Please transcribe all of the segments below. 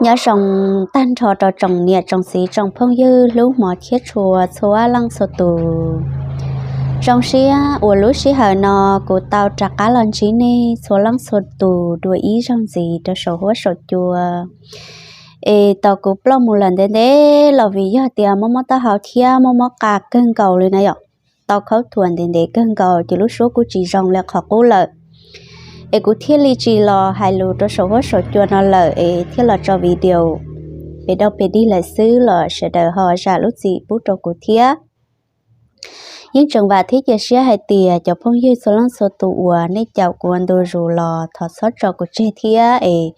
Nyob zoo tag nrho rau tsoom niam tsoom txiv tsoom phooj ywg hlub hmov thiab tshua txhua leej txhua tus. Zoo siab uas lub sij hawm no kuv tau rov qab los ntsib nej txhua leej txhua tus dua ib zaug ntxiv rau saum huab saum cua. Es tos kuv ploj mus lawm ntev ntev los vim yog tias mob mob taub hau thiab mob mob qa kawg nkaus li na yom. Tau khaub thuas ntev ntev kawg nkaus ces lub suab kuj tsis zoo li qhov qub lawm. Es kuv thiaj li tsis los hais lus rau saum huab saum cua no lawm es thiaj los tso video pes dau pes dig lawm xwb los sawv daws ho zam lub txim pub rau kuv thiab. Yeej tseem vam thiab cia siab hais tias cov phooj ywg txhua leej txhua tus uas nej caum kuv ua ntu zus los thov txhob tso kuv tseg thiab es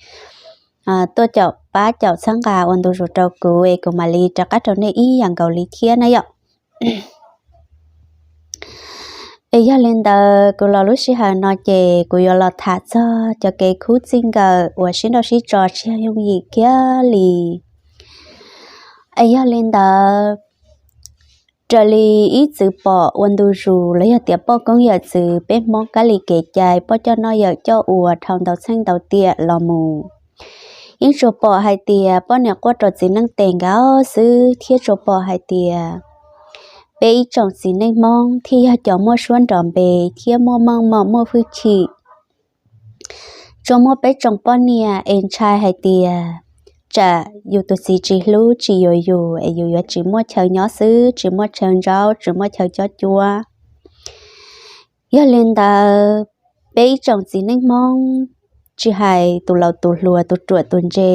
tuaj caum pab caum txhawb nqa ua ntu zus rau kuv es kuv mam li rov qab rau nej ib yam nkaus li thiab na yom. Es yog li ntawd kuv los lub sij hawm no ces kuv yuav los tham txog cov kev khub txij nkawm uas sib nrauj sib tso tsis yog yooj yim kiag li. Es yog li ntawd, raws li ib txwm pom ua ntu zus los yog tias poj koob yawm txwv peb Hmoob kab li kev cai poj coj noj yawm coj ua dhau ntau txheej ntau tiam los mus, yeej tsuas pom hais tias poj niam quaj rau txiv neej tes nkaus xwb thiab tsuas pom hais tias peb ib tsoom txiv neej Hmoob thiaj yog cov muaj suab nrov npe thiab muaj meej mom muaj hwj chim. Tsuas muaj peb tsoom poj niam es ntshai hais tias tsam yus tus txiv tsis hlub tsis yuav yus es yus yuav tsis muaj chaw nyob xwb, tsis muaj chaw ntsaub, tsis muaj chaw cob cuab. Yog li ntawd, peb ib tsoom txiv neej Hmoob, tsis hais tus laus tus hluas tus ruam tus ntse,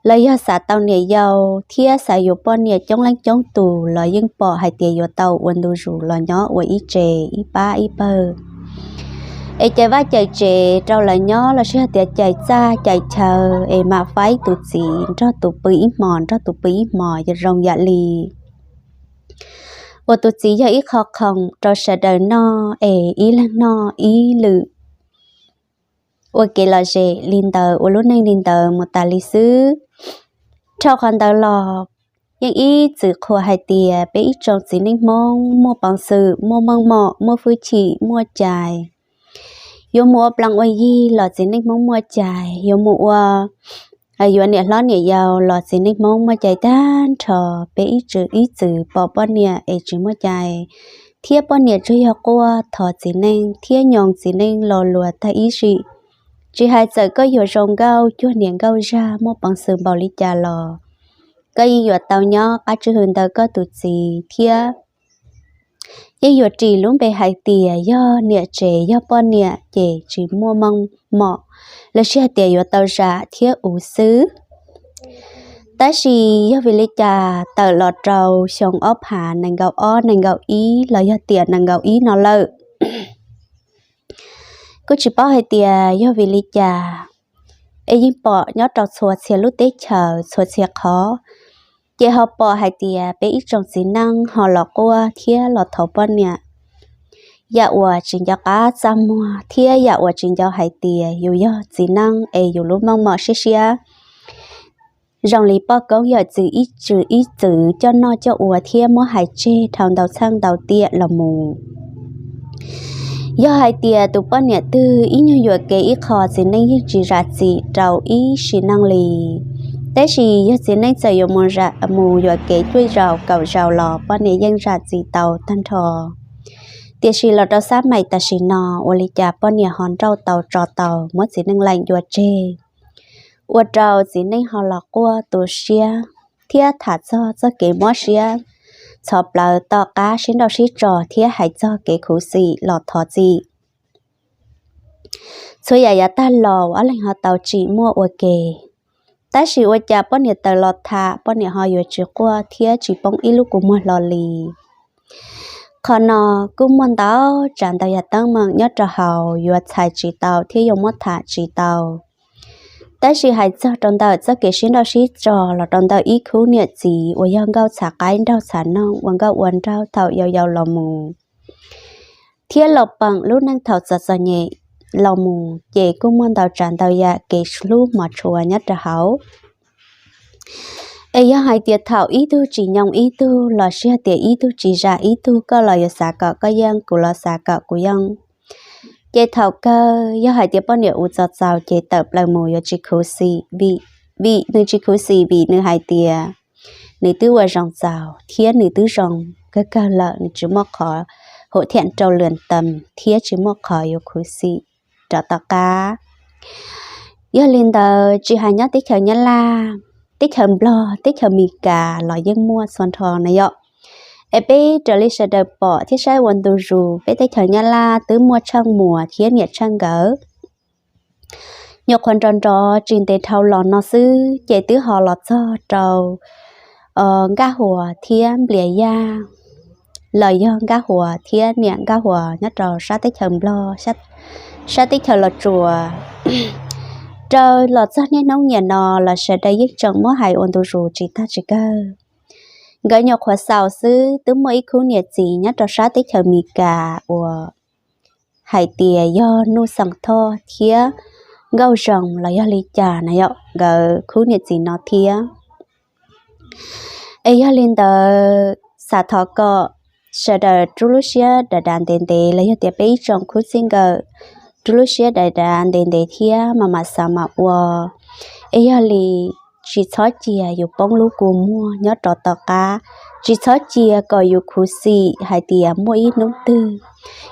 los yog xav tau niam yau thiab xav yuav poj niam coob leej coob tus los yeej pom hais tias yuav tau ua ntu zus los nyob ua ib tse ib pab ib pawg. Es cais vaj cais tsev rau lawv nyob los sis hais tias cais txaj cais chaw es mam faib tus txiv nrog tus pw ib hmos nrog tus pw ib hmos yog zoo yam li uas tus txiv yog ib qho khoom rau sawv daws noj es ib leeg noj ib lwm, ua kev lom zem li ntawd ua lub neej li ntawd mus tas li xwb. Dhau qhov ntawd los yeej ib txwm qhuas hais tias peb ib tsoom txiv neej Hmoob muaj peev xwm muaj meej mom muaj hwj chim muaj cai, yuav mus ua plees ua yig los txiv neej Hmoob muaj cai, yuav mus ua yuav niam hlob niam yau los txiv neej Hmoob muaj cai tag nrho. Peb ib txwm ib txwm pom poj niam es tsis muaj cai, thiab poj niam tsuas yog quaj thov txiv neej thiab nyoos txiv neej lo lus tag ib sim. Tsis hais txawm koj yuav zoo nkauj cuag niam nkauj zag muaj peev xwm npaum li cas los koj yeej yuav tau nyob qab tswj hwm ntawm koj tus txiv thiab yeej yuav ris lub npe hais tias yog niam tsev yog poj niam ces tsis muaj meej mom los sis hais tias yuav tau zam thiab uv xwb. Tab sis yog vim li cas tawm los rau xyoo ob phav nees nkaum ob nees nkaum ib los yog tiam nees nkaum ib no lawm, kuj tsis paub hais tias yog vim li cas es yeej pom nyob rau txhua txhia lub teb chaws txhua txhia qhov, ces ho pom hais tias peb ib tsoom txiv neej ho los quaj thiab los thov poj niam yam uas tsis nco qab txaj muag thiab yam uas tsis nco hais tias yus yog txiv neej es yus lub meej mom siab siab zoo li poj koob yawm txwv ib txwm ib txwv coj noj coj ua thiab muab hais tseg dhau ntau txheej ntau tiam los mus. Yog hais tias tus poj niam twg ib nyuag yuam kev ib qho txiv neej yeej tsis zam txim rau ib sim neej li. Tab sis yog txiv neej txawm yuav mus yuam kev cuaj zaus kaum zaus los poj niam yeej zam txim tau tag nrho. Tiam sis los rau xab mais tam sim no ua li cas poj niam ho nrauj tau tso tau muab txiv neej leem ncua tseg, ua rau txiv neej ho los quaj tu siab thiab tham txog txoj kev mob siab txhov plawv tom qab sib nrauj sib tso thiab hais txog kev khuv xim los thov txim. Txhua yam yav tag los ob leeg ho tau tsim muaj ua ke, tab sis ua cas poj niam tawm los tham poj niam ho yuav tsis quaj thiab tsis poob ib lub kua muag hlo li. Qhov no kuj muaj ntau tsav ntau yam teeb meem nyob rau hauv yuav txhais tsis tau thiab yuav muab tham tsis tau. Tab sis hais txog rau ntawm txoj kev sib nrauj sib tso los rau ntawm ib khub niam txiv uas yog nkauj txhav qaib nraug txhav noog ua nkauj ua nraug thaum yau yau los mus thiab los peem lub neej thaum txom txom nyem los mus ces kuj muaj ntau tsav ntau yam kev hlub hmov tshua nyob rau hauv. Es yog hais tias thaum ib tug tsis nyoog ib tug los sis hais tias ib tug tsis zam ib tug, koj los yuav xav kom koj yeej, kuv los xav kom kuv yeej, ces thaum kawg yog hais tias poj niam uv txaus txaus ces tawm plaws mus yuav tsis khuv xim vim vim nws tsis khuv xim vim nws hais tias nws twb ua zoo txaus thiab nws twb zoo kawg kawg lawm, nws tsis muaj qhov hauv thiam rau lwm tees thiab tsis muaj qhov yuav khuv xim rov tom qab. Yog li ntawd tsis hais nyob teb chaws Nyab Laj, teb chaws Nplog, teb chaws Amelikas los yeej muaj txhua nrho na yom. Es peb raws li sawv daws pom thiab saib ua ntu zus, peb teb chaws Nyab Laj twb muaj Tsheej Muas thiab niam Tsheej nkawd. Nyuam qhuav nrov nrov tsis ntev dhau los no xwb ces twb ho los txog rau Nkaj Huas thiab Nplias Yaj, los yog Nkaj Huas thiab niam Nkaj Huas nyob rau sab teb chaws Nplog, sab teb chaws Los Tsuas. Rau los txog niaj hnub niam no los sawv daws yeej tseem muab hais ua ntu zus tsis tag tsis kawg. Nkawd nyuam qhuav xaus xwb twb muaj ib khub niam txiv nyob rau sab teb chaws Amelikas uas hais tias yog Nuj Xeem Thoj thiab Nkauj Zoo los yog li cas na yom, nkawd khub niam txiv no thiab. Es yog li ntawd xav thov kom sawv daws rub lub siab dav dav ntev ntev los yog tias peb ib tsoom khub txij nkawm rub lub siab dav dav ntev ntev thiab mam mam xav mam ua. Es yog li tsis txhob cia yus poob lub kua muag nyob rov tom qab, tsis txhob cia kom yus khuv xim hais tias muaj ib hnub twg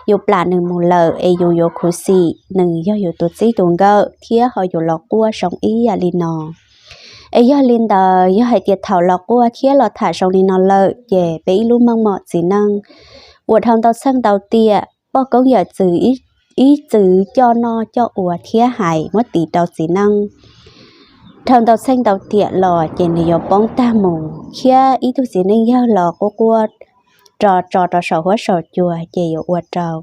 yus plam nws mus lawm es yus yuav khuv xim nws yog yus tus txij tus nkawm thiab ho yuav los quaj zoo ib yam li no. Es yog li ntawd yog hais tias thaum los quaj thiab los tham zoo li no lawm ces peb ib lub meej mom txiv neej uas dhau ntau txheej ntau tiam poj koob yawm txwv ib txwv coj noj coj ua thiab hais muab tis rau txiv neej dhau ntau txheej ntau tiam los ces nws yuav poob tag mus, thiab ib tug txiv neej yawg los quaj quaj ro tso rau saum huab saum cua ces yuav ua rau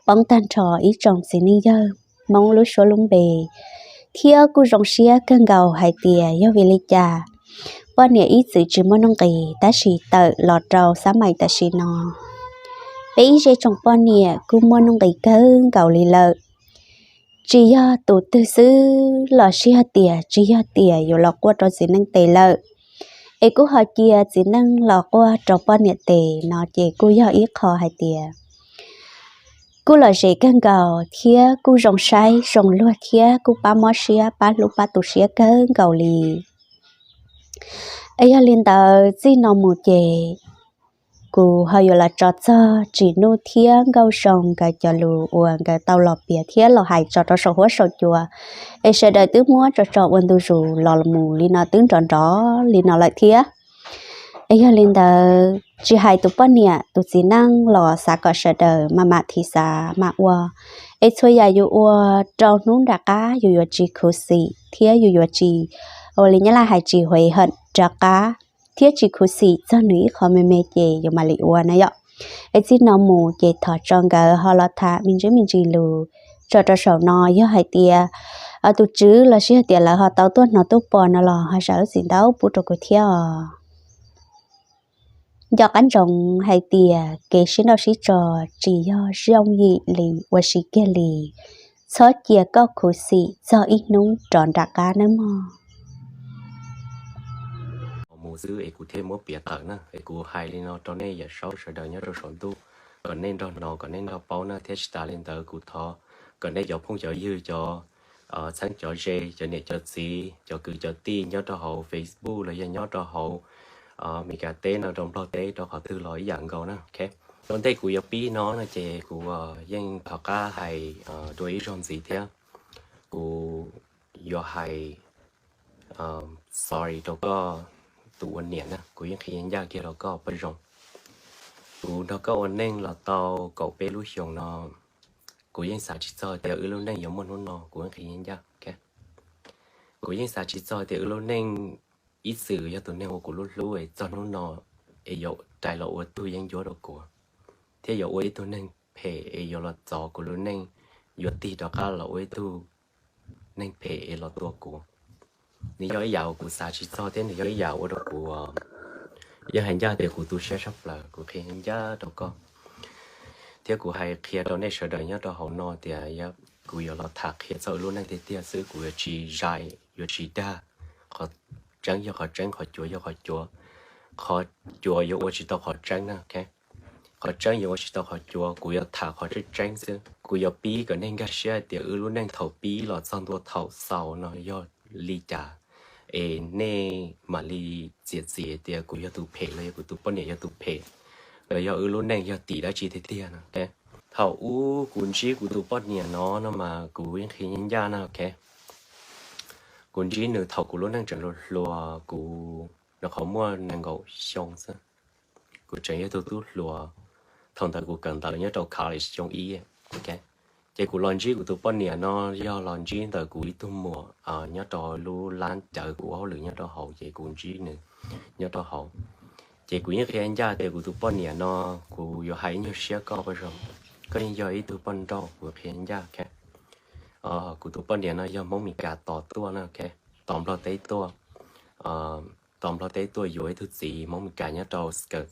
poob tag nrho ib tsoom txiv neej yawg Hmoob lub suab lub npe. Thiab kuj zoo siab kawg nkaus hais tias yog vim li cas poj niam ib txwv tsis muaj nuj nqis tab sis tawm los rau xab mais tam sim no, peb ib zej tsoom poj niam kuj muaj nuj nqis kawg nkaus li lawm. Tsis yog tus twg xwb los sis yog tias tsis yog tias yuav los quaj rau txiv neej tes lawm, es kuj ho cia txiv neej los quaj rau poj niam tes no ces kuj yog ib qho hais tias kuj lom zem kawg nkaus thiab kuj zoo saib zoo luag thiab kuj pab mob siab pab hlub pab tu siab kawg nkaus li. Es yog li ntawd txij no mus ces kuv ho yuav los tso txog Tsim Nuj thiab Nkauj Zoo nkawd cov lus uas nkawd tau los piav thiab los hais tso rau saum huab saum cua, es sawv daws twb muab tso tso ua ntu zus los mus li no twb nrov nrov li no lawm thiab. Es yog li ntawd tsis hais tus poj niam tus txiv neej los xav kom sawv daws mam mam thim xav mam ua, es txhua yam yus ua rau hnub nram qab yus yuav tsis khuv xim thiab yus yuav tsis, ua li Nyab Laj hais tsis huev hawm rov qab, thiab tsis khuv xim txog nws ib qho me me ces yus mam li ua na yom. Es txij no mus ces thov tso nkawd ho los tham me ntsis me ntsis lus tso rau saum no, yog hais tias tus tswv los sis yog tias lawv ho tau tuaj hnov tuaj pom no los ho zam lub txim ntau pub rau kuv thiab os. Nco qab ntsoov hais tias kev sib nrauj sib tso tsis yog zoo yim li ua si kiag li. Txhob cia koj khuv xim txog ib hnub rov nram qab nawb mog. Mus xwb es kuv thiaj muab piav tawm na, es kuv hais li no rau nej yawm saub sawv daws nyob rau saum ntuj kom nej nrog hnov kom nej nrog paub na, thiab tsis tas li ntawd kuv thov kom nej cov phooj cov ywg, cov txheeb cov ze, cov niam cov txiv, cov kwv cov tij nyob rau hauv Facebook los yog nyob rau hauv Meskas teb no rau Nplog teb rau qhov twg los ib yam nkaus na. Ua ntej kuv yuav pib no no ces kuv yeej thov qab hais dua ib zaug ntxiv thiab. Kuv yuav hais sorry rau koj tus ua niam na, kuv yeej qhia ncaj kiag rau koj poj zoo. Kuv nrog koj ua neej los tau kaum peb lub xyoos no, kuv yeej xav tsis txog tias wb lub neej yuav muaj hnub no, kuv yeej qhia ncaj. Kuv yeej xav tsis txog tias wb lub neej ib txwm yog tus neeg uas kuv hlub hlub es txog hnub no es yuav rais los ua tug yeeb ncuab rau kuv, thiab yuav ua ib tug neeg phem es yuav los txov kuv lub neej, yuav tig rov qab los ua ib tug neeg phem es los tua kuv. Nws yog ib yam uas kuv xav tsis txog thiab nws yog ib yam ua rau kuv yeej hais ncaj tias kuv tu siab tshaj plaws, kuv qhia ncaj rau koj. Thiab kuv hais qhia rau nej sawv daws nyob rau hauv no tias kuv yuav los tham qhia txog wb lub neej tiag tiag xwb, kuv yuav tsis zais, yuav tsis dag. Qhov tseeb yog qhov tseeb, qhov cuav yog qhov cuav. Qhov cuav yuav ua tsis tau qhov tseeb na. Qhov tseeb yuav ua tsis tau qhov cuav, kuv yuav tham qhov tseeb tseeb xwb. Kuv yuav pib kom nej nkag siab hais tias wb lub neej thaum pib los txog ntua thaum xaus no yog li cas, es nej mam li txiav txim tias kuv yog tus phem los yog kuv tus poj niam yog tus phem, los yog wb lub neej yog tim dab tsi tiag tiag no. Thaum ub kuv ntsib kuv tus poj niam no no mas kuv yeej qhia ncaj ncaj na, ok. Kuv ntsib nws thaum kuv lub neej tseem hluas hluas, kuv nyuam qhuav muaj nees nkaum xyoo xwb. Kuv tseem yog tug tub hluas, thaum ntawd kuv kawm ntawv nyob rau college xyoo ib. Ces kuv los ntsib kuv tus poj niam no yog los ntsib ntawm kuv ib tug muam nyob rau lub lab cawv kuv ua hauj lwm nyob rau hauv, ces kuv ntsib nws nyob rau hauv. Ces kuv yeej qhia ncaj tias kuv tus poj niam no, kuv yuav hais ib nyuag siab koj paj zoo, koj yeej yog ib tug poj nrauj, kuv qhia ncaj. Kuv tus poj niam no yog Hmoob Mes Kas tos tuaj na, tos Nplog teb tuaj, tos Nplog teb tuaj yuav ib tug txiv Hmoob Mes Kas nyob rau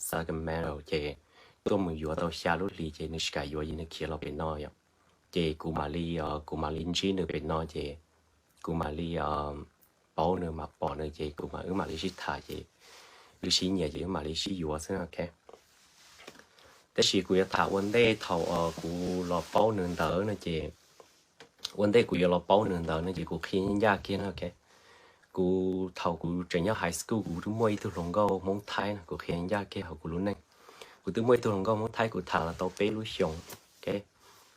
Sacramento, ces tuaj mus yuav tau xya lub hlis ces nws tsis kam yuav ces nws khiav los pem no yom. Ces kuv mam li, kuv mam li ntsib nws pem no ces kuv mam li paub nws mam pom nws ces kuv mam, wb mam li sib tham ces wb sib nyiam ces wb mam li sib yuav xwb, ok. Tab sis kuv yuav tham ua ntej thaum kuv los paub nws ntawd no ces, ua ntej kuv yuav los paub nws ntawd no ces kuv qhia ncaj kiag no, ok. Kuv thaum kuv tseem nyob high school kuv twb muaj ib tug hluas nkauj Hmoob Thaib no, kuv qhia ncaj kiag hauv kuv lub neej. Kuv twb muaj ib tug hluas nkauj Hmoob Thaib kuv tham los tau peb lub xyoos, ok.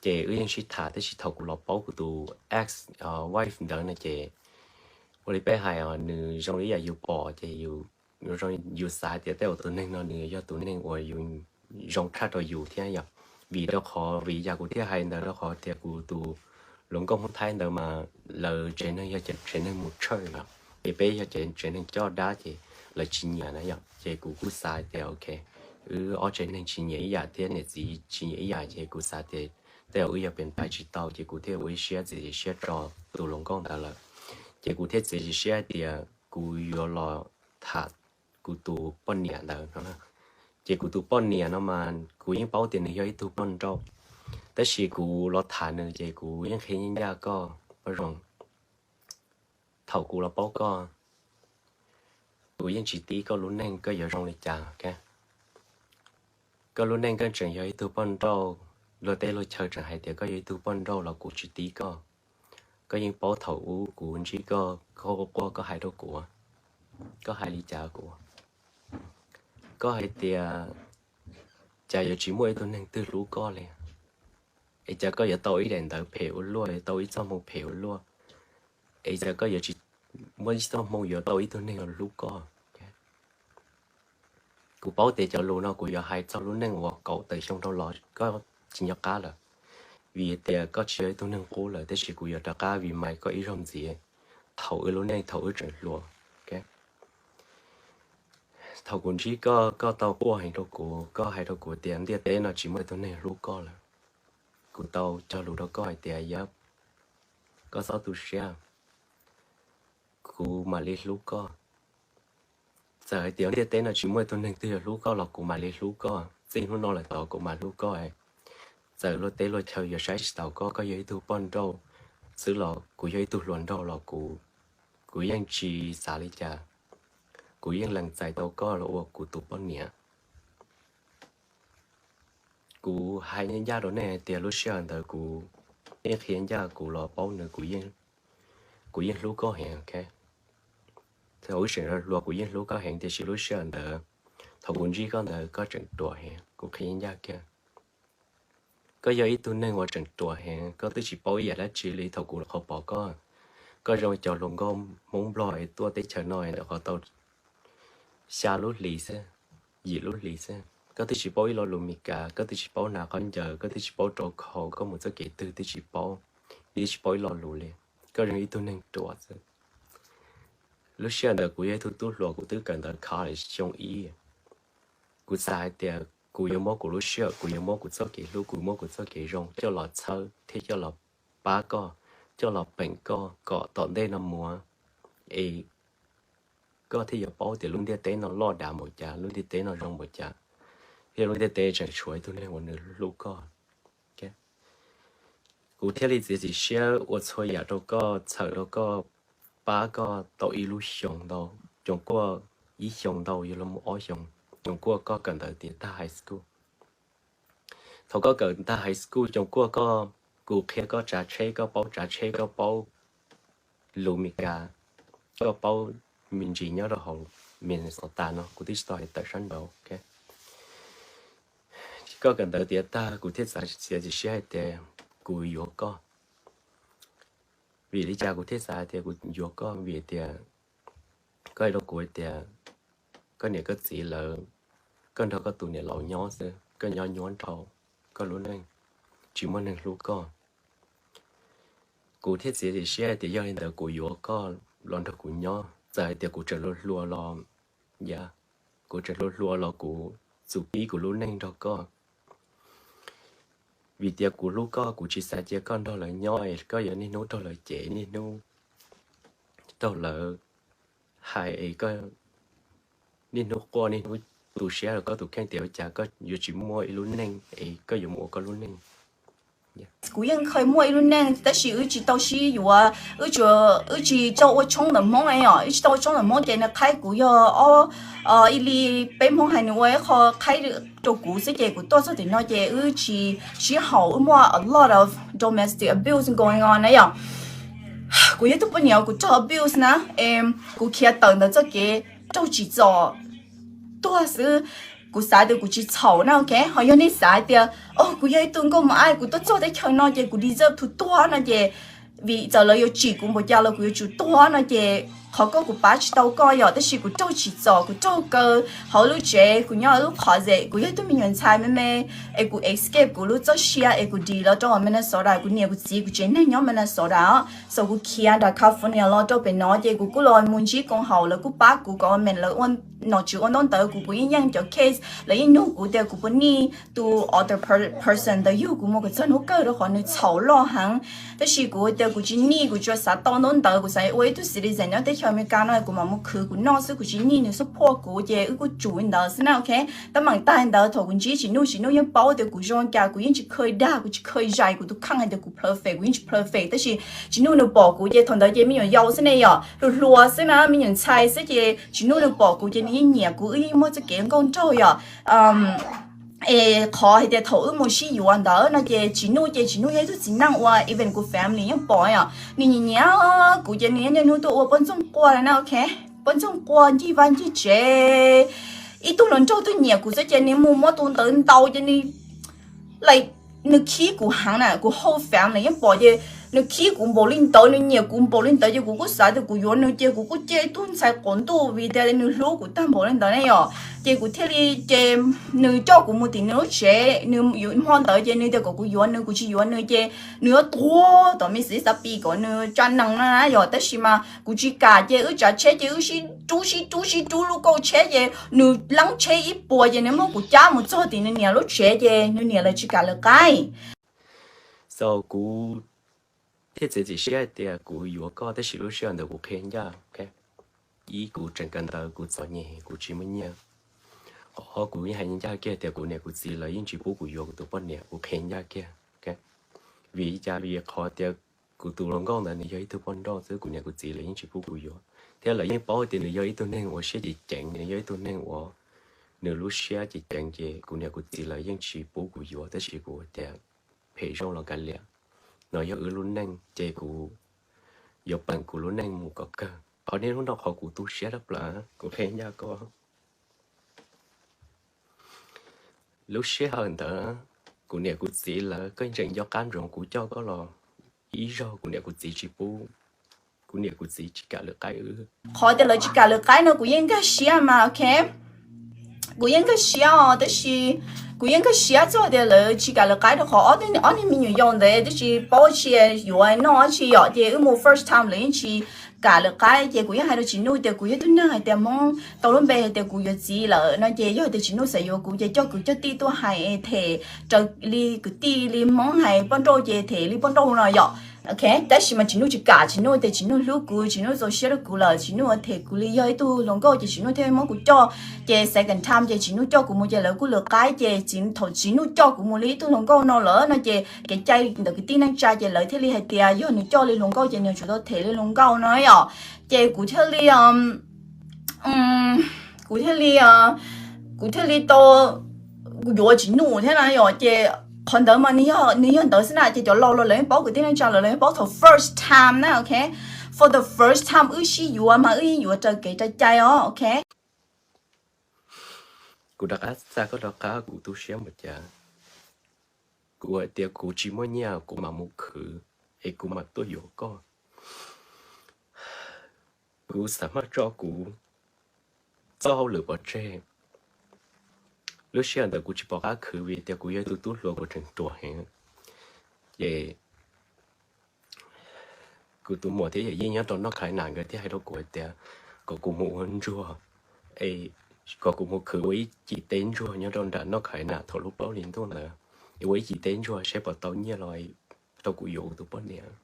Ces wb yeej sib tham, tab sis thaum kuv los paub kuv tus ex wife ntawd no ces ua li peb hais, nws zoo li yam yus pom ces yus xav hais tias tej zaum tus neeg no nws yog tus neeg uas yus zoo tshaj rau yus thiab yom. Vim rau qhov, vim yam kuv thiaj hais ntawd rau qhov tias kuv tus hluas nkauj Hmoob Thaib ntawd mas lawv tsev neeg yog cov tsev neeg mus church no, ces peb yog cov tsev neeg coj dab ces lawv tsis nyiam na yom. Ces kuv kuj xav tias ok, wb ob tsev neeg tsis nyiam ib yam thiab niam txiv tsis nyiam ib yam ces kuv xav tias tej zaum wb yuav pem pais tsis tau ces kuv thiaj ua ib siab txiav txim siab tso tus hluas nkauj ntawd lawm. Ces kuv thiaj txiav txim siab hais tias kuv yuav los tham kuv tus poj niam ntawd no. Ces kuv tus poj niam no mas kuv yeej paub tias nws yog ib tug poj nrauj, tab sis kuv los tham nws ces kuv yeej qhia ncaj ncaj koj paj zoo. Thaum kuv los paub koj, kuv yeej tsis tib koj lub neej koj yuav zoo li cas, ok. Koj lub neej koj tseem yog ib tug poj nrauj, luag teb luag chaw tseem hais tias koj yog ib tug poj nrauj los kuv tsis tib koj. Koj yeej paub thaum ub kuv ntsib koj, koj quaj quaj koj hais rau kuv, koj hais li cas kuv, koj hais tias cas yuav tsis muaj ib tug neeg twg hlub koj li, es cas koj yuav tau ib daim ntawv phem ua luaj, yuav tau ib txoj hmoo phem ua luaj, es cas koj yuav tsis muaj ib txoj hmoo yuav tau ib tug neeg los hlub koj. Kuv paub tias cov lus no kuv yuav hais txog lub neej uas kaum tawm xyoo dhau los koj tsis nco qab lawm, vim tias koj tsis yog ib tug neeg qub lawm, tab sis kuv yuav rov qab remind koj ib zaug ntxiv thaum wb lub neej thaum wb tseem hluas. Thaum kuv ntsib koj, koj tau quaj heev rau kuv, koj hais rau kuv tias ntiaj teb no tsis muaj ib tug neeg hlub koj lawm. Kuv tau cog lus rau koj hais tias yog koj txhob tu siab, kuv mam li hlub koj. Txawm hais tias ntiaj teb no tsis muaj ib tug neeg twg yuav hlub koj los kuv mam li hlub koj, txij hnub no lawm tod kuv mam hlub koj. Txawm luag teb luag chaw yuav saib tsis taus koj, koj yog ib tug poj nrauj xwb los kuv yog ib tug hluas nraug los kuv, kuv yeej tsis xav li cas, kuv yeej lees txais tau koj los ua kuv tus poj niam. Kuv hais ncaj ncaj rau nej hais tias lub sij hawm ntawd kuv yeej qhia ncaj, kuv los paub nws, kuv yeej hlub koj heev, ok. Thaum wb tseem hluas kuv yeej hlub koj heev, tiam sis lub sij hawm ntawd thaum kuv ntsib koj ntawd koj tseem ruam heev, kuv qhia ncaj kiag. Koj yog ib tug neeg uas tseem ruam heev, koj twb tsis paub ib yam dab tsi li thaum kuv qhov pom koj. Koj zoo cov hluas nkauj Hmoob Nplog es tuaj teb chaws no es ntawm qhov tau xya lub hlis xwb, yim lub hlis xwb. Koj twb tsis paub ib lo lus Mis Kas, koj twb tsis paub hnav khaub ncaws, koj twb tsis paub rau khau, koj mus txoj kev twg twb tsis paub, twb tsis paub ib lo lus li. Koj zoo ib tug neeg ruam xwb. Lub sij hawm ntawd kuv yog ib tug tub hluas, kuv twb kawm ntawv college xyoo ib. Kuv xav hais tias kuv yuav muab kuv lub sij hawm, kuv yuav muab kuv txoj kev hlub, kuv muab kuv txoj kev zoo coj los txhawb thiab coj los pab koj, coj los peem koj kom tom ntej no mus es koj thiaj yuav paub tias lub ntiaj teb no loj dav npaum cas, lub ntiaj teb no zoo npaum cas, thiab lub ntiaj teb tseem tshuav ib tug neeg uas nws hlub koj. Kuv thiaj li txiav txim siab ua txhua yam rau koj, txhawm rau koj, pab koj tau ib lub xyoos ntau, coos kuaj ib xyoos ntau yuav luag mus ob xyoos, coos kuaj koj kawm ntawv tiav tag high school. Thaum koj kawm tag high school, coos kuaj koj, kuv qhia koj tsav tsheb, koj paub tsav tsheb, koj paub lus Mis Kas, koj paub me ntsis nyob rau hauv Minnesota no, kuv twb tsis tau hais tawm sab nraud. Koj kawm ntawv tiav tag kuv thiaj txiav txim siab hais tias kuv yuav koj. Vim li cas kuv thiaj xav tias kuv yuav koj? Vim tias koj hais rau kuv hais tias koj niam koj txiv lawv, koj nrog koj tus niam laus nyob xwb, koj nyob nyuaj nrhau koj lub neej, tsis muaj neeg hlub koj. Kuv thiaj txiav txim siab hais tias yog li ntawd kuv yuav koj los nrog kuv nyob, txawm hais tias kuv tseem hluas hluas los, ya, kuv tseem hluas hluas los kuv txum pib kuv lub neej nrog koj. Vim tias kuv hlub koj, kuv tsis xav cia koj nrog lawv nyob es koj yuav niaj hnub raug lawv cem, niaj hnub raug lawv hais es koj niaj hnub quaj niaj hnub tu siab rau koj tus kheej tias ua cas koj yuav tsis muaj ib lub neej es koj yuav mus ua koj lub neej. Kuv yeej kheev muaj ib lub neej tab sis wb tsis tau sib yuav, wb tsis tau ua tshoob ntawm Hmoob os, wb tsis tau ua tshoob ntawm Hmoob ces nws qhaib kuv yog ob, ib li peb Hmoob hais nws ua ib qho qhaib rau kuv xwb ces kuv tuaj txog tim no ces wb tsis sib haum, wb muaj a lot of domestic abuse going on na yom. Kuv yog tus poj niam kuv raug abuse na, kuv khiav tawm ntawm txoj kev raug tsim txom tuag xwb. Kuv xav tias kuv tsis txhaum na, ok, ho yog nej xav tias o kuv yog ib tug nkauj Hmoob Aib, kuv tuaj txog teb chaws no ces kuv deserve to tuag no ces, vim txawm lawv yuav tsim kuv npaum cas los kuv yuav tsum tuag no ces qhov koj kuv pab tsis tau koj yom, tab sis kuv raug tsim txom, kuv raug kaw hauv lub tsev, kuv nyob lub qhov zem, kuv yog ib tug me nyuam ntxhais me me es kuv escape kuv lub txoj sia es kuv dim los rau Minnesota, kuv niam kuv txiv kuv tsev neeg nyob Minnesota, so kuv khiav nram California los rau pem no ces kuv kuj los mus ntsib koom haum, lawv kuj pab kuv kom me lawv ua nom tswv ua ntaub ntawv kuv, kuv yeej yeej cov case, lawv yeej nug kuv tias kuv puas nij tus other person ntawd yug kuv mus kom txog hnub kawg rau qhov nws txhaum loj heev. Tab sis kuv tias kuv tsis nij, kuv tsuas xav tau ntaub ntawv, kuv xav ua ib tug citizen nyob teb chaws Amelikas no kuv mam mus khwv kuv noj xwb, kuv tsis nij nws support kuv ces wb kuj tsum li ntawd xwb na, ok. Tab meem tag ntawd thaum kuv ntsib Tsis Nuj, Tsis Nuj yeej paub tias kuv zoo cas, kuv yeej tsis kheev dag, kuv tsis kheev zais kuv tus kheej hais tias kuv perfect, kuv yeej tsis perfect, tab sis Tsis Nuj nws pom kuv ces thaum ntawd ces me nyuam yaus xwb ne yom, hluas hluas xwb na, me nyuam ntxhais xwb ces Tsis Nuj nws pom kuv ces nws yeej nyiam kuv, wb yeej muaj txoj kev nkauj nraug yom. Es qhov hais tias thaum wb mus sib yuav ntawd no ces Tsis Nuj ces Tsis Nuj yog ib tug txiv neej uas even kuv family yeej pom yom, nws nyiam nyiam kuv ces nws yeej niaj hnub tuaj ua poj ntxoog quaj na, ok, poj ntxoog quaj ncig vaj ncig tsev. Ib tug hluas nraug twb nyiam kuv xwb ces nws mus muab tus ntawd ntaus ces nws, like, nws khib kuv heev na, kuv whole family yeej pom ces nws khib kuv npaum li ntawd, nws nyiam kuv npaum li ntawd ces kuv kuj xav tias kuv yuav nws ces kuv kuj ciaj ib tug ntxhais qaum ntuj vim tias nws hlub kuv tag npaum li ntawd ne yom. Ces kuv thiaj li, ces nws coj kuv mus tim nws lub tsev, nws hmo ntawd ces nws tias kom kuv yuav nws, kuv tsis yuav nws ces nws yuav tuag tom me xav pi kom nws tsa nees na yom, tab sis mas kuv tsis kam ces wb tsav tsheb ces wb sib rub sib rub sib rub lub kauj tsheb ces nws leeb tsheb ib puas ces nws muab kuv cab mus txog tim nws niam lub tsev ces nws niam lawv tsis kam lawv qaib. So kuv thiaj txiav txim siab hais tias kuv yuav koj tab sis lub sij hawm ntawd kuv qhia ncaj, ok. Ib, kuv tseem kawm ntawv kuv txom nyem kuv tsis muaj nyiaj. Qhov kuv yeej hais ncaj kiag tias kuv niam kuv txiv lawv yeej tsis pub kuv yuav kuv tus poj niam, kuv qhia ncaj kiag, ok. Vim li cas? Vim qhov tias kuv tus hluas nkauj ntawd nws yog ib tug poj nrauj xwb, kuv niam kuv txiv lawv yeej tsis pub kuv yuav thiab lawv yeej paub tias nws yog ib tug neeg uas siab ceev ceev, nws yog ib tug neeg uas nws lub siab ceev ceev ces kuv niam kuv txiv lawv yeej tsis pub kuv yuav, tab sis kuv tias phem zoo los kav liam, no yog wb lub neej ces kuv yuav peem kuv lub neej mus kom kawg. Qhov niaj hnub no qhov kuv tu siab tshaj plaws, kuv qhia ncaj koj, lub sij hawm ntawd kuv niam kuv txiv lawv, koj tseem nco qab ntsoov kuv coj koj los ib zaug, kuv niam kuv txiv tsis pub, kuv niam kuv txiv tsis kam lwm qaib wb. Qhov tias lawv tsis kam lwm qaib no kuv yeej nkag siab mas, ok. Kuv yeej nkag siab os, tab sis kuv yeej nkag siab txog tias lawv tsis kam lwm qaib rau qhov ob, ob niag me nyuam yaus ntawd twb tsis paub tsis yuav noj tsis yom, ces wb mus first time lawv yeej tsis kam lwm qaib. Ces kuv yeej hais rau Tsis Nuj tias kuv yog tug neeg hais tias Hmoob tau lub npe hais tias kuv yuav txiv lawm no ces yog tias Tsis Nuj xav yuav kuv ces coj kwv coj tij tuaj hais them raws li kwv tij li Hmoob hais poj nrauj ces them li poj nrauj no yom. Ok, tab sis mas Tsis Nuj tsis kam, Tsis Nuj tias Tsis Nuj hlub kuv, Tsis Nuj txaus siab rau kuv lawm, Tsis Nuj them kuv li yog ib tug hluas nkauj ces Tsis Nuj thiaj muab kuv coj. Ces second time ces Tsis Nuj coj kuv mus ces lawv kuj lwm qaib ces thaum Tsis Nuj coj kuv mus li ib tug hluas nkauj no lawm no ces kev cai ntawm kwv tij neej tsa ces lawv thiaj li hais tias yog nws coj li hluas nkauj ces nws yuav tsum tau them li hluas nkauj no yom. Ces kuv thiaj li kuv thiaj li, kuv thiaj li tau, kuv yuav Tsis Nuj thiab na yom. Ces qhov ntawd mas nws yog ntawd xwb na, ces cov laus los lawv yeej paub, kwv tij neej tsa los lawv yeej paub thaum first time na, ok. for the first time wb sib yuav mas wb yeej yuav raws kev raws cai os, ok? Kuv rov qab xa koj rov qab, kuv tu siab npaum cas. Kuv hais tias kuv tsis muaj nyiaj kuv mam mus khwv, es kuv mam tuaj yuav koj. Kuv xav maj tso kuv txoj hauj lwm pov tseg. Lub sij hawm ntawd kuv tsis pom qab khwv vim tias kuv yog tus tub hluas, kuv tseem ruam heev. Ces kuv tus muam thiab yawm yij nyob rau North Carolina nkawd thiaj hais rau kuv hais tias kom kuv mus ua ntsuag, es kom kuv mus khwv ua ib cim teb ntsuag nyob rau nram North Carolina thaum lub plaub hlis ntuj ntawd, es ua ib cim teb ntsuag seb puas tau nyiaj los rau kuv yuav kuv tus poj niam.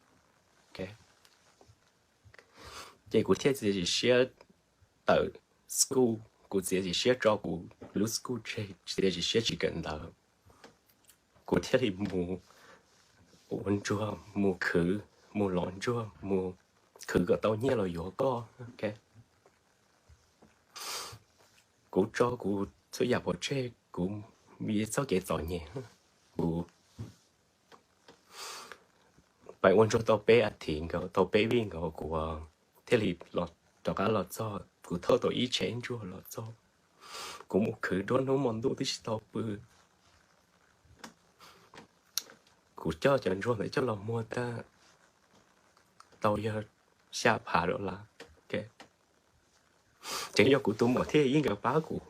Ces kuv thiaj txiav txim siab tawm school, kuv txiav txim siab tso kuv lub school tseg, txiav txim siab tsis kawm ntawv. Kuv thiaj li mus ua ntsuag, mus khwv, mus lov ntsuag, mus khwv kom tau nyiaj los yuav koj. Kuv tso kuv txhua yam pov tseg, kuv txoj kev txom nyem, kuv pais ua ntsuag tau peb as thiv nkaus, tau peb vij nkaus, kuv thiaj li rov qab los txog. Kuv thauj tau ib tsheb ntsuag los txog, kuv mus khwv nruab hnub hmo ntuj twb tsis tau pw. Kuv coj cov ntsuag ntawd coj los muag tag tau yog xya phav dollar. Ces yog kuv tus muam thiab yawm yij nkawd pab kuv.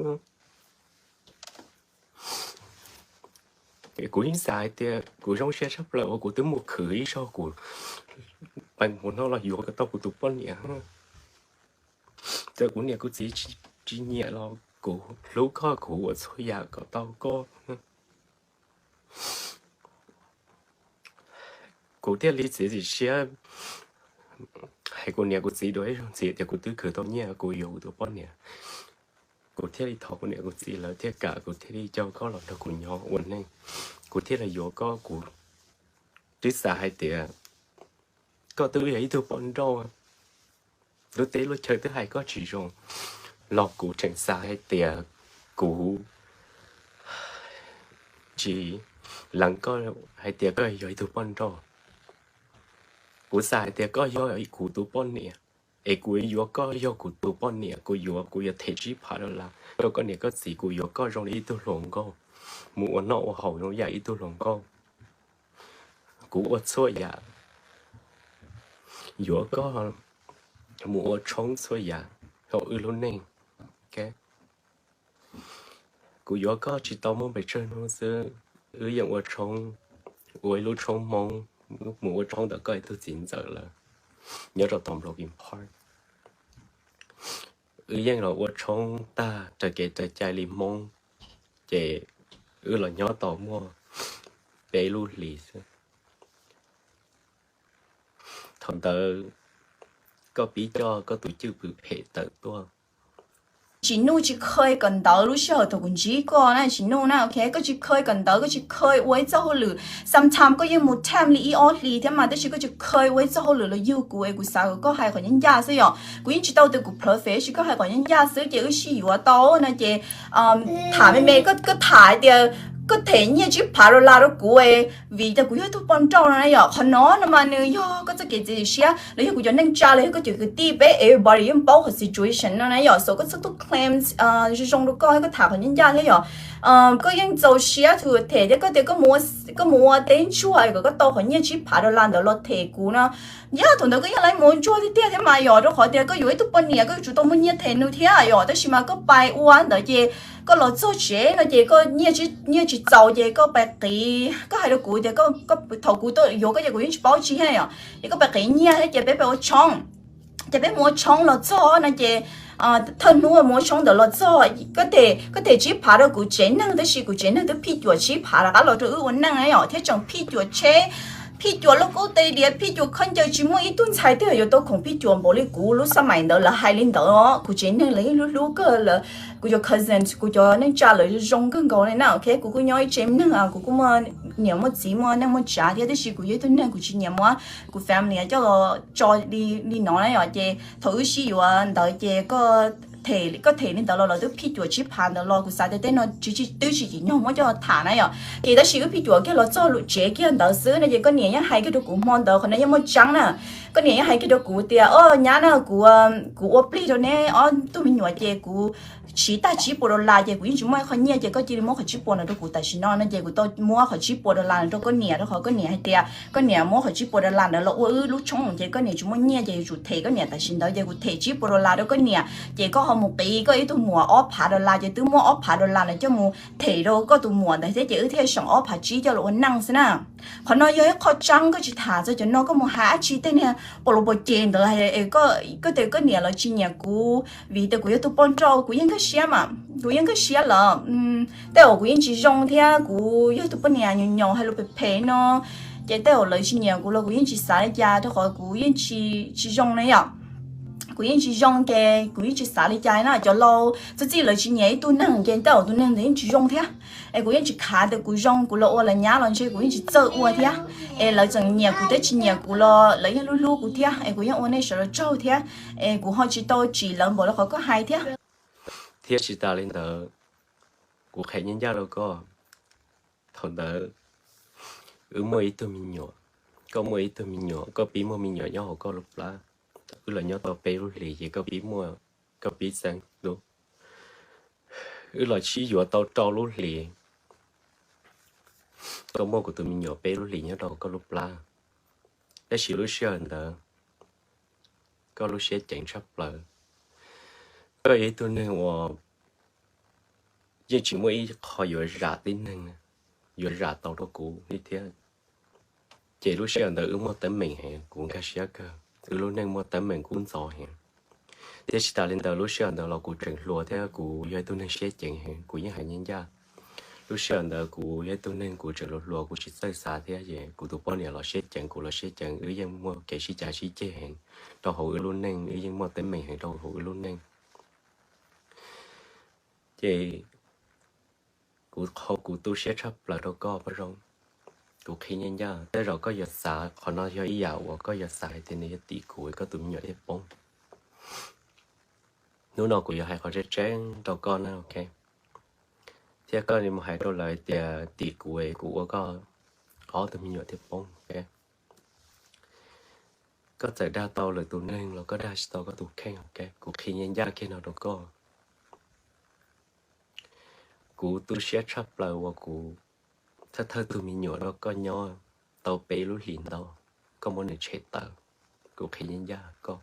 Kuv yeej xav hais tias kuv zoo siab tshaj plaws uas kuv twb mus khwv ib zaug kuv pais mus no los yuav kom tau kuv tus poj niam. Txawm kuv niam kuv txiv tsis nyiam los kuv hlub koj, kuv ua txhua yam kom tau koj. Kuv thiaj li txiav txim siab hais kuv niam kuv txiv dua ib zaug ntxiv tias kuv twb khwv tau nyiaj kuv yuav kuv tus poj niam. Kuv thiaj li thov kuv niam kuv txiv lawv thiaj kam, kuv thiaj li coj koj los nrog kuv nyob ua neej. Kuv thiaj li yuav koj. Kuv twb xav hais tias koj twb yog ib tug poj nrauj, lub teb lub chaw twb hais koj tsis zoo, los kuv tseem xav hais tias kuv tsis lees koj hais tias koj yog ib tug poj nrauj. Kuv xav hais tias koj yog kuv tus poj niam, es kuv yuav koj yog kuv tus poj niam. Kuv yuav, kuv yuav them tsib phav dollar rau koj niam koj txiv. Kuv yuav koj zoo li ib tug hluas nkauj, mus ua noj ua haus zoo yam ib tug hluas nkauj. Kuv ua txhua yam, yuav koj mus ua tshoob txhua yam hauv wb lub neej. Kuv yuav koj tsis tau muaj pes tsawg hnub xwb, wb yeem ua tshoob, ua ib lub tshoob Hmoob, mus ua tshoob ntawm koj ib tug txiv ntxawm lawm, nyob rau tom Brooklyn Park. Wb yeej los ua tshoob tag raws kev raws cai li Hmoob, ces wb los nyob tau muaj peb lub hlis xwb. Thaum ntawd koj pib coj koj tus cwj pwm phem tawm tuaj. Tsis nuj tsis khawj kawm ntawv lub sij hawm thaum kuv ntsib koj na, tsis nuj na, ok, koj tsis khawj kawm ntawv, koj tsis khawj ua ib txoj hauj lwm. Sometimes koj yeej mus temp li ib ob hlis thiab mas, tab sis koj tsis khawj ua ib txoj hauj lwm los yug kuv, es kuv xav kom koj hais qhov ncaj ncaj xwb yom. Kuv yeej tsis tau tias kuv perfect, tab sis koj hais qhov ncaj ncaj xwb ces wb sib yuav tau no ces tham me me, koj tham tias koj them nyiaj tsib phav dollar rau kuv, vim tias kuv yog ib tug poj nrauj no na yom. Qhov no no mas nws yog koj txoj kev txiav txim siab los yog kuv cov neej tsa los yog koj cov kwv tij, peb everybody yeej paub qhov situation no na yom. So koj txhob tuaj claim zoo zoo rau koj, koj tham qhov ncaj ncaj thiab yom. Koj yeej txaus siab to them thiab, koj tias koj mus ua teb ntsuag kom koj tau qhov nyiaj tsib phav dollar ntawd los them kuv no. Yog thaum ntawd koj yeej laiv mus ua ntsuag tiag tiag thiab mas yom, rau qhov tias koj yuav ib tug poj niam koj yuav tsum tau muaj nyiaj them nws thiab yom. Tab sis mas koj pais ua ntawd ces koj los txog tsev no ces koj nyiaj tsis txaus ces koj pais qiv, koj hais rau kuv tias thaum kuv tuaj yuav koj ces kuv yeej tsis paub tsi thiab yom, ces koj pais qiv nyiaj thiab ces peb pais ua tshoob. Ces peb mus ua tshoob los txog no ces thawj hnub mus ua tshoob ntawd los txog, koj them tsib phav rau kuv tsev neeg, tab sis kuv tsev neeg twb phij cuam tsib phav rov qab los rau wb ua neej na yom, thiab tseem phij cuam tsheb, phij cuam lub kub tes diav, phij cuam khaub ncaws, tsis muaj ib tug ntxhais twg yuav tau khoom phij cuam npaum li kuv lub xab maim ntawd. Lawv hais li ntawd, kuv tsev neeg lawv yeej hlub hlub kawg lawm. Kuv cov cousins, kuv cov neej tsa lawv zoo kawg nkaus li na, ok. Kuv kuj nyob ib tsev neeg, kuv kuj muaj niam muaj txiv muaj neej muaj tsav thiab, tab sis kuv yog ib tug neeg kuv tsis nyiam muab kuv family coj los tso li no na yom. Ces thaum wb sib yuav ntawd ces koj them, koj them li ntawd los lawv twb phij cuam tsib phav ntawd los kuv xav tias tej no tsis, twb tsis tsim nyog muab coj tham na yom. Ces tab sis wb phij cuam kiag los txog lub tsev kiag ntawd xwb no ces koj niam yeej hais kiag rau kuv hmo ntawd, qhov no yeej muaj tseeb na. Koj niam yeej hais kiag rau kuv tias, o nyab na, kuv, kuv ua plig rau neb ob tug me nyuam ces kuv siv tag tsib puas dollar ces kuv yeej tsis muaj ib qho nyiaj ces koj cia li muab qhov tsib puas no rau kuv tam sim no no ces kuv tau muab qhov tsib puas dollar no rau koj niam, rau qhov koj niam hais tias koj niam muab qhov tsib puas dollar ntawd los ua wb lub tshoob ces koj niam tsis muaj nyiaj ces yuav tsum them koj niam tam sim ntawd ces kuv them tsib puas dollar rau koj niam ces koj ho mus qiv koj ib tug muam ob phav dollar ces twb muab ob phav dollar ntawd coj mus them rau koj tus muam ntawd thiab ces wb thiaj seem ob phav tsib coj los ua neej xwb na. Qhov no yog ib qho tseeb, koj tsis tham txog cov no, koj mus hais dab tsi tej niag pom lus pom ces ntawd es koj tias koj niam lawv tsis nyiam kuv vim tias kuv yog tus poj nrauj, kuv yeej nkag siab mas, kuv yeej nkag siab lawm. Tej zaum kuv yeej tsis zoo thiab, kuv yog tus poj niam nyaum nyaum hais lus phem phem no ces tej zaum lawv tsis nyiam kuv los kuv yeej tsis xav li cas rau qhov kuv yeej tsis, tsis zoo na yom. Kuv yeej tsis zoo ces kuv yeej tsis xav li cas na. Cov laus txawm txij lawv tsis nyiam ib tug neeg ces tej zaum tus neeg ntawd yeej tsis zoo thiab. Es kuv yeej tsis khav tias kuv zoo, kuv los ua lawv nyab los ntshe kuv yeej tsis txawj ua thiab. Es lawv tseem nyiam kuv thiab tsis nyiam kuv los lawv yeej hlub hlub kuv thiab, es kuv yeej ua nej sawv daws tsaug thiab. Es kuv ho tsis tau tsim lawv npaum li qhov koj hais thiab. Thiab tsis tas li ntawd, kuv qhia nyab ncaj rau koj, thaum ntawd wb muaj ib tug me nyuam, koj muaj ib tug me nyuam, koj pib muaj me nyuam nyob hauv koj lub plab. Wb los nyob tau peb lub hlis ces koj pib muaj, koj pib xeeb lub. Wb los sib yuav tau rau lub hlis, koj muaj kuv tus me nyuam peb lub hlis nyob rau koj lub plab. Tab sis lub sij hawm ntawd koj lub siab ceev tshaj plaws. Koj yog ib tug neeg uas yeej tsis muaj ib qho yuav zam tib neeg, yuav zam tau rau kuv li thiab. Ces lub sij hawm ntawd wb muaj teeb meem heev, kuv nkag siab kawg, wb lub neej muaj teeb meem kub ntxhov heev. Thiab tsis tas li ntawd, lub sij hawm ntawd los kuv tseem hluas thiab kuv yog ib tug neeg siab ceev heev, kuv yeej hais ncaj ncaj. Lub sij hawm ntawd kuv yog ib tug neeg kuv tseem hluas hluas, kuv tsis txawj xav thiab ces kuv tus poj niam los siab ceev, kuv los siab ceev, wb yeej muaj kev sib cav sib ceg heev rau hauv wb lub neej, wb yeej muaj teeb meem heev rau hauv wb lub neej. Ces kuv qhov kuv tu siab tshaj plaws rau koj Paj Zoo. Kuv qhia ncaj ncaj, tej zaum koj yuav xav qhov no yog ib yam uas koj yuav xav hais tias nws yog tim kuv koj tus me nyuam thiaj poob. Hnub no kuv yuav hais qhov tseeb tseeb rau koj na, ok? Thiab koj mus hais rau lawv tias tim kuv es kuv ua koj ob tug me nyuam thiaj poob, ok? Koj txawm dag tau lwm tus neeg los koj dag tsis tau koj tus kheej, ok? Kuv qhia ncaj ncaj kiag no rau koj. Kuv tu siab tshaj plaws uas kuv thawj thawj tug me nyuam rau koj nyob tau peb lub hlis ntau, koj muab nws tshem tawm. Kuv qhia ncaj ncaj koj.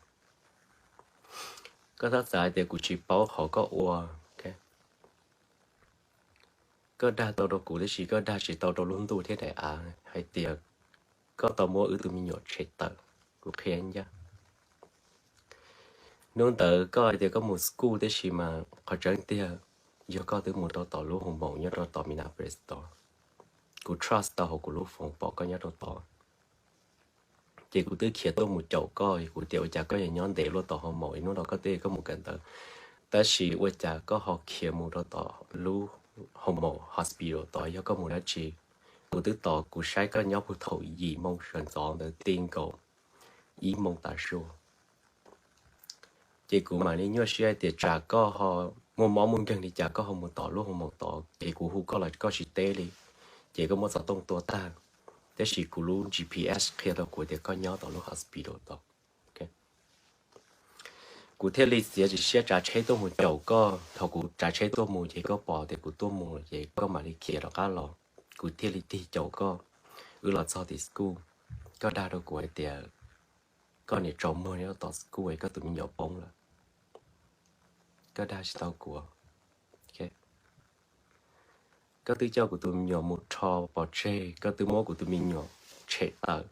Koj txhob xav hais tias kuv tsis paub qhov koj ua, ok? Koj dag tau rau kuv tab sis koj dag tsis tau rau lub ntuj thiab daim av hais tias koj tau muab wb tus me nyuam tshem tawm. Kuv qhia ncaj. Hnub ntawd koj hais tias koj mus school tab sis mas qhov tseeb tiag yog koj twb mus rau tom lub hoos maum nyob rau tom Minneapolis tod. Kuv trust tau hauv kuv lub foos pom koj nyob rau tod. Ces kuv twb khiav tuaj mus caum koj, kuv tias ua cas koj yuav nyob ntev luaj tom hoos maum, hnub no koj twb koj mus kawm ntawv. Tab sis ua cas koj ho khiav mus rau tom lub hoos maum hospital tod, yog koj mus dab tsi? Kuv twb tos kuv saib koj nyob puag thaum yim moo sawv ntxov ntawd ti nkaus ib moo tav su. Ces kuv mam li nyuaj siab hais tias tsam koj ho muaj mob muaj nkeeg li cas koj ho mus tom lub hoos maum tod, ces kuv hu koj los koj tsis teb li, ces koj muab xov tooj tua tag. Tab sis kuv lub G P S qhia rau kuv tias koj nyob tom lub hospital tod. Kuv thiaj li txiav txim siab tsav tsheb tuaj mus caum koj. Thaum kuv tsav tsheb tuaj mus ces koj pom tias kuv tuaj mus ces koj mam li khiav rov qab los. Kuv thiaj li tig caum koj. Wb los txog tim school, koj dag rau kuv hais tias koj niam tsaus muag nyob tom school es koj tus me nyuam poob lawm. Koj dag tsis tau kuv. Koj twb coj kuv tus me nyuam mus rho pov tseg, koj twb muab kuv tus me nyuam tshem tawm.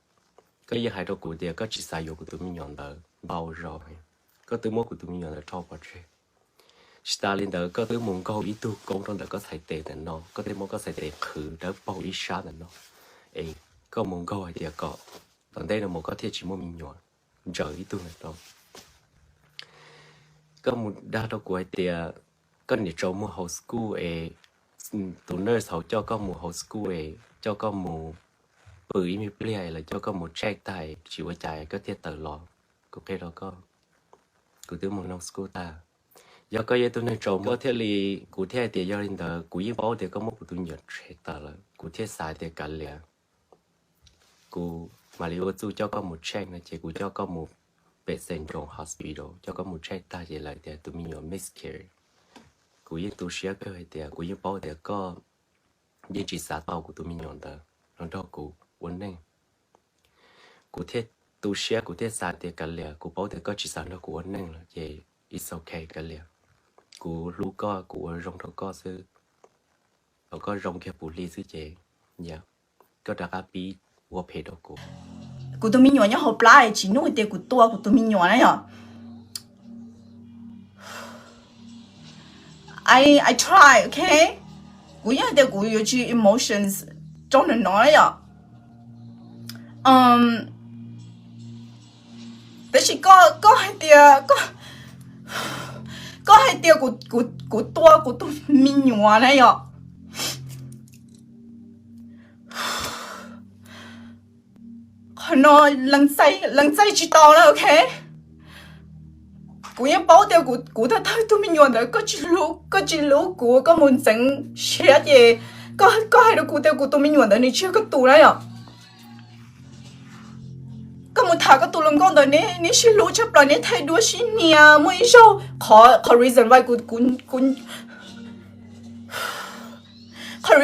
Koj yeej hais rau kuv tias koj tsis xav yuav kuv tus me nyuam ntawd ntau zaus. Koj twb muab kuv tus me nyuam ntawd rho pov tseg. Tsis tas li ntawd, koj twb mus nkaug ib tug koob rau ntawm koj txhais tes ntawm no, koj twb muab koj txhais tes qhwv dawb paug ib sab ntawm no, es koj mus nkaug hais tias kom tom ntej no mus koj thiaj tsis muaj me nyuam ntsaws ib tug ntawm no. Koj mus dag rau kuv hais tias koj niam tsaus muag hauv school es tus nurse hauv coj koj mus hauv school es coj koj mus pw ib me pliag lawv coj koj mus check tag tsis ua cas koj thiaj tawm los. Kuv qhia rau koj, kuv twb mus noog school tag. Yog koj yog ib tug neeg tsaus muab thiaj li, kuv thiaj hais tias yog li ntawd kuv yeej paub tias koj muab kuv tus me nyuam tshem tawm lawm, kuv thiaj xav tias kav liam, kuv mam li ua txuj coj koj mus check no ces kuv coj koj mus pem Saint John Hospital, coj koj mus check tag ces lawv tias tus me nyuam miscarriage. Kuv yeej tu siab kawg hais tias kuv yeej paub tias koj yeej tsis xav tau kuv tus me nyuam ntawd los nrog kuv ua neej. Kuv thiaj tu siab, kuv thiaj xav tias kav liam, kuv paub tias koj tsis xav nrog kuv ua neej lawm ces it's okay kav liam. Kuv hlub koj, kuv ua zoo rau koj xwb, kom koj zoo kiag puv hli xwb ces, yog koj rov qab pib ua phem rau kuv. Kuv tus me nyuam nyob hauv plab, tsis nug tias kuv tua kuv tus me nyuam na yom. I I try, okay. Kuv yeej hais tias kuv yuav tsis emotions rau nws no yom. Tab sis koj hais tias, koj hais tias kuv tua kuv tus me nyuam na yom. Qhov no lees txais tsis tau na, okay. Kuv yeej paub tias kuv thawj thawj tus me nyuam ntawd koj tsis hlub, koj tsis hlub kuv, koj mus ntxeev siab ces koj hais rau kuv tias kuv tus me nyuam ntawd nws tsis yog koj tus na yom. Koj mus tham koj tus hluas nkauj ntawd, neb sib hlub tshaj plaws, neb thaij duab sib hnia, muaj ib zaug, qhov reason why kuv, kuv, kuv, qhov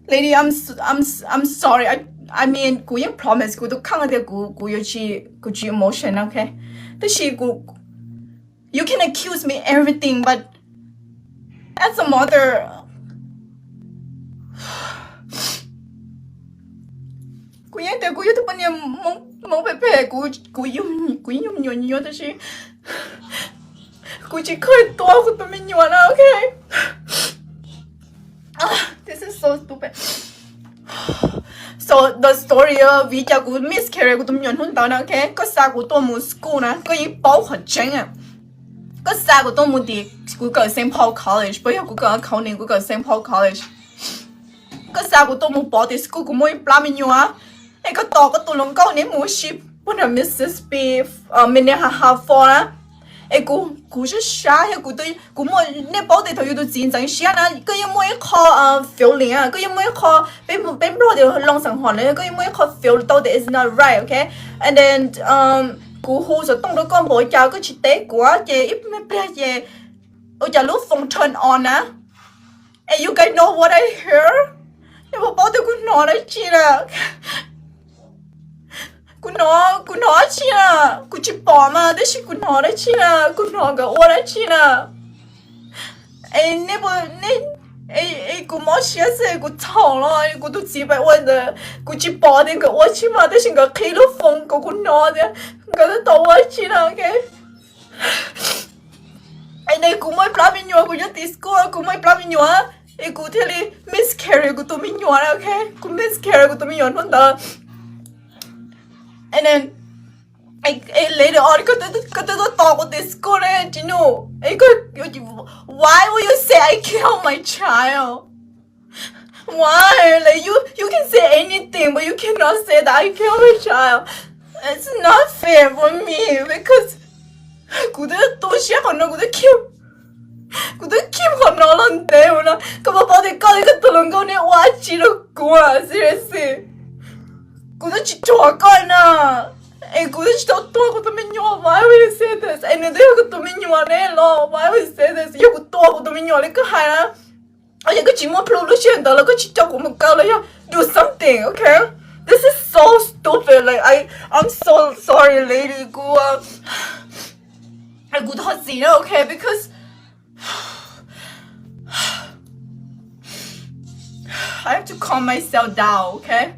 Lady, I'm s- I'm s- I'm sorry. I I mean, kuv yeej promise kuv tus kheej tias kuv kuv yuav tsis, kuv tsis emotion, okay. Tab sis kuv, you can accuse me everything, but as a mother, kuv yeej tias kuv yog tus poj niam Hmoob phem phem, kuv kuv yog, kuv yog me nyuam nyuaj, tab sis kuv tsis kheev tua kuv tus me nyuam na, okay. This is so stupid. So the story, vim cas kuv miscarry kuv tus me nyuam hnub ntawd na, okay. Koj xa kuv tuaj mus school na, koj yeej paub qhov tseeb. Koj xa kuv tuaj mus tim, kuv kawm Saint Paul College, puas yog kuv kawm accounting, kuv kawm Saint Paul College. Koj xa kuv tuaj mus pov tim school kuv muaj ib plab me nyuam, es koj tos koj tus hluas nkauj neb mus ua si pem Mississippi, Minnehaha Falls na. Es kuv, kuv sab sab, yog kuv, kuv muaj, nej paub tias thaum yus tus txiv ntxeev siab na, koj yeej muaj ib qho feeling, koj yeej muaj ib qho, peb Nplog tias loo xeem hom na, koj yeej muaj ib qho feel tau tias it's not right, okay. And then kuv hu xov tooj rau koj npaum cas koj tsis teb kuv, ces ib me pliag ces ua cas lub phone turn on na. And you guys know what I hear? Nej puas paub tias kuv hnov dab tsi na? Kuv hnov, kuv hnov dab tsi na? Kuv tsis pom mas, tab sis kuv hnov dab tsi na? Kuv hnov nkawd ua dab tsi na? Es nej, kuv mob siab xwb, kuv txhaum los kuv tus txiv pais ua ntawd, kuv tsis pom tias nkawd ua tsi mas, tab sis nkawd qhib lub phone kom kuv hnov tias nkawd tab tom ua dab tsi na, okay. Es kuv muaj ib plab me nyuam, kuv nyob tim school, kuv muaj ib plab me nyuam, es kuv thiaj li miscarry kuv tus me nyuam na, okay. Kuv miscarry kuv tus me nyuam hnub ntawd. And then later on, koj twb tuaj tos kuv tim school ne, Tsis Nus. Why would you say I killed my child? Why? Like, you, you can say anything, but you cannot say that I killed my child. It's not fair for me because kuv twb tu siab qhov no, kuv twb keep, kuv twb keep qhov no los ntev no. Koj puas paub tias koj thiab koj tus hluas nkauj neb ua dab tsi rau kuv? Seriously, kuv twb tsis thuam koj na, es kuv twb tsis tau tua kuv tus me nyuam. Why would you say this? Es nws twb yog kuv tus me nyuam ne los, why would you say this? Yog kuv tua kuv tus me nyuam li koj hais na, es koj tsis muaj plhu lub sij hawm ntawd los koj tsis coj kuv mus kaw los yog do something, okay? This is so stupid. Like, I, I'm so sorry, lady. Kuv, kuv thov txim na, okay? Because I have to calm myself down, okay?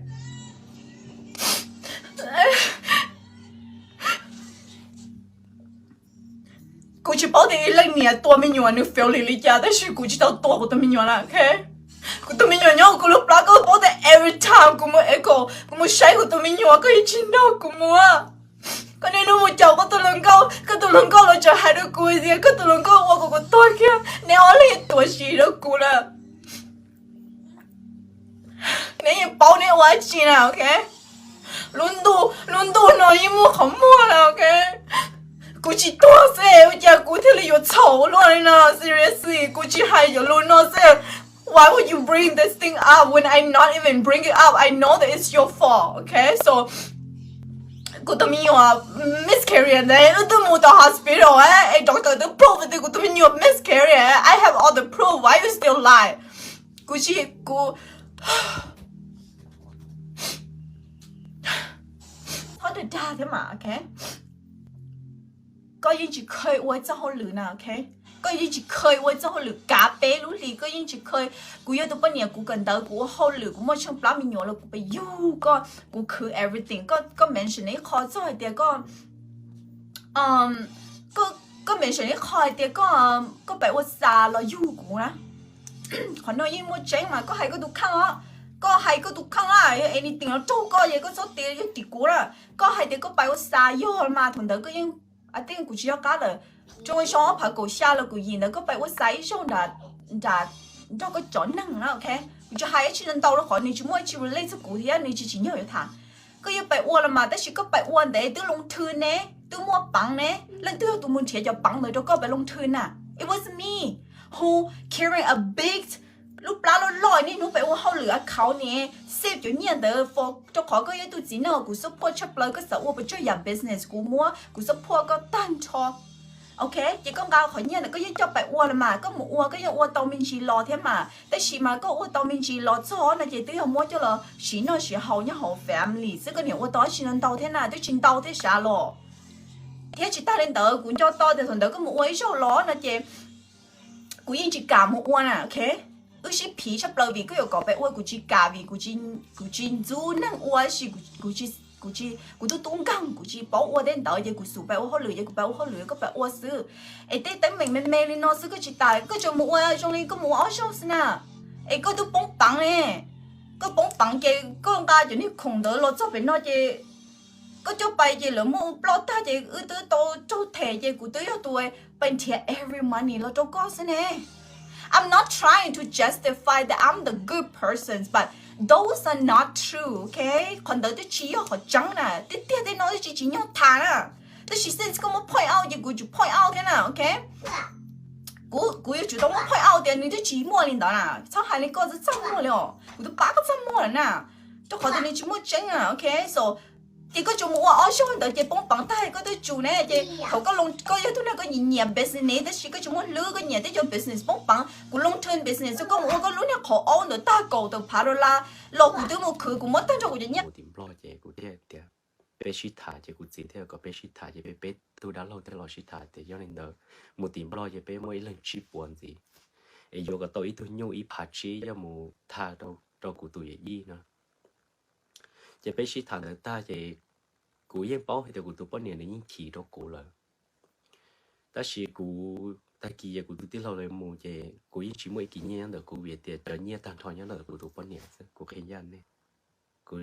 Kuv tsis paub tias ib leej niam tua me nyuam nws feel li cas, tab sis kuv tsis tau tua kuv tus me nyuam na, okay? Kuv tus me nyuam nyob kuv lub plab, koj paub tias every time kuv mus, kuv mus saib kuv tus me nyuam koj yeej tsis nrog kuv mus. Koj niaj hnub mus caum koj tus hluas nkauj, koj tus hluas nkauj los tseem hais rau kuv tias koj tus hluas nkauj ua kom kuv tuag kiag, neb ob leeg tuav sim rau kuv lawm. Neb yeej paub neb ua dab tsi na, okay? Lub ntuj, lub ntuj no yeej muaj qhov muag na, okay? Kuv tsis tuag xwb ua cas kuv thiaj li yuav txhaum ua luaj li no? Seriously, kuv tsis hais yuav lus no xwb. Why would you bring this thing up when I not even bring it up? I know that it's your fault, okay? So, kuv tus me nyuam miscarriage ne, wb twb mus tau hospital, es doctor twb prove tias kuv tus me nyuam miscarriage. I have all the proof. Why you still lie? Kuv tsis, kuv, txhob dag dag thiab mas, okay? Koj yeej tsis kheev ua txoj hauj lwm na, okay? Koj yeej tsis kheev ua txoj hauj lwm kav peb lub hli, koj yeej tsis kheev. Kuv yog tus poj niam, kuv kawm ntawv, kuv ua hauj lwm, kuv muaj tsheej plab me nyuam los kuv pes yug koj, kuv khwv everything. Koj, koj mention ib qho txog hais tias koj, koj, koj mention ib qho hais tias koj, koj pes ua xas los yug kuv na. Qhov no yeej muaj tseeb mas, koj hais koj tus kheej os. Koj hais koj tus kheej a, yog anything los raug koj ces koj txhob tias yog tim kuv na. Koj hais tias koj pes ua xas yog mas thaum ntawd koj yeej, I think kuv tsis nco qab lawm, rau xyoo ob phav kaum xya los kaum yim ntawd koj pes ua xas ib zaug nram, nram, nrog koj cov neeg na, okay? Kuv tsis hais ib tsi ntau rau qhov nws tsis muaj ib tsi relate txog kuv thiab nws tsis tsim nyog yuav tham. Koj yuav pes ua los mas, tab sis koj pes ua ntev twb loo thw ne, twb muaj peev ne, leej twg yog tus mus nrhiav cov peev ntawd rau koj pes loo thw na? It was me who carrying a big lub plab loj loj niaj hnub pes ua hauj lwm a khauv ne, save cov nyiaj ntawd for, rau qhov koj yog ib tug txiv neej kuv support tshaj plaws, koj xav ua pes tsawg yam business kuv muab, kuv support koj tag nrho. Okay, ces koj nqa qhov nyiaj ntawd koj yeej coj pes ua los mas, koj mus ua koj yeej ua tau me ntsis los thiab mas, tab sis mas koj ua tau me ntsis los txog no ces twb yog muab coj los siv noj siv haus nyob hauv family xwb, koj niam ua tau dab tsi ntau thiab na? Twb tsis ntau thiab sav los. Thiab tsis tag li ntawd, kuv nco tau tias thaum ntawd koj mus ua ib zaug los no ces kuv yeej tsis kam mus ua na, okay? Wb sib phiv tshaj plaws vim koj yuav kom pes ua, kuv tsis kam vim kuv tsis ntxub neeg ua, tab sis kuv, kuv tub tub nkeeg kuv tsis paub ua tej ntawd ces kuv xub pes ua hauj lwm ces kuv pes ua hauj lwm, koj pes ua xwb. Es tej teeb meem me me li no xwb koj tsis tas, koj tsuas mus ua zoo li koj mus ua ob zaug xwb na. Es koj twb poob peev ne, koj poob peev ces koj nqa cov niag khoom ntawd los txog pem no ces koj coj pais ces lawv muab ploj tag ces wb twb tau raug them ces kuv twb yog tus pais nrhiav every money los rau koj xwb ne. I'm not trying to justify that I'm the good persons, but those are not true, okay? Qhov ntawd twb tsis yog qhov tseeb na, tiag tiag tej no twb tsis tsim nyog tham na. Tab sis since koj muab point out ces kuv tsum point out thiab na, okay? Kuv, kuv yuav tsum tau muab point out tias nws twb tsis muaj li ntawd na, txhob hais li koj txaj muag li os, kuv twb pab koj txaj muag lawm na, rau qhov tias nws tsis muaj tseeb na, okay? So ces koj tsuas mus ua ob zaug ntawd ces poob peev tag koj twb tsum ne, ces thaum koj, koj yog tus neeg koj nyiam nyiam business tab sis koj tsis muaj hlwb, koj nyiam tej cov business poob peev, kuv loo thw business xwb, koj mus ua koj lub niag qhov aub ntawd tag kaum tawm phav dollar los kuv twb mus khwv kuv muab tag nrho kuv cov nyiaj. Mus tim Nplog ces kuv thiaj tias peb sib tham ces kuv txiv thiaj kom peb sib tham ces peb, peb tug dab laug thiaj los sib tham tias yog li ntawd mus tim Nplog ces peb muaj ib leeg tsib puas ntxiv, es yuav kom tau ib tug nyuj ib phav tsib coj mus tham rau kuv tus yawm yij no. Ces peb sib tham ntawd tag ces kuv yeej paub hais tias kuv tus poj niam nws yeej chim rau kuv lawm. Tab sis kuv tag kis ces kuv tus tij laug lawv mus ces kuv yeej tsis muaj ib kis nyiaj nyob ntawm kuv vim tias cov nyiaj tag nrho nyob ntawm kuv tus poj niam xwb, kuv qhia ncaj nej. Kuv,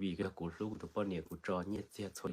vim yog kuv hlub kuv tus poj niam kuv tso nyiaj txiag txhua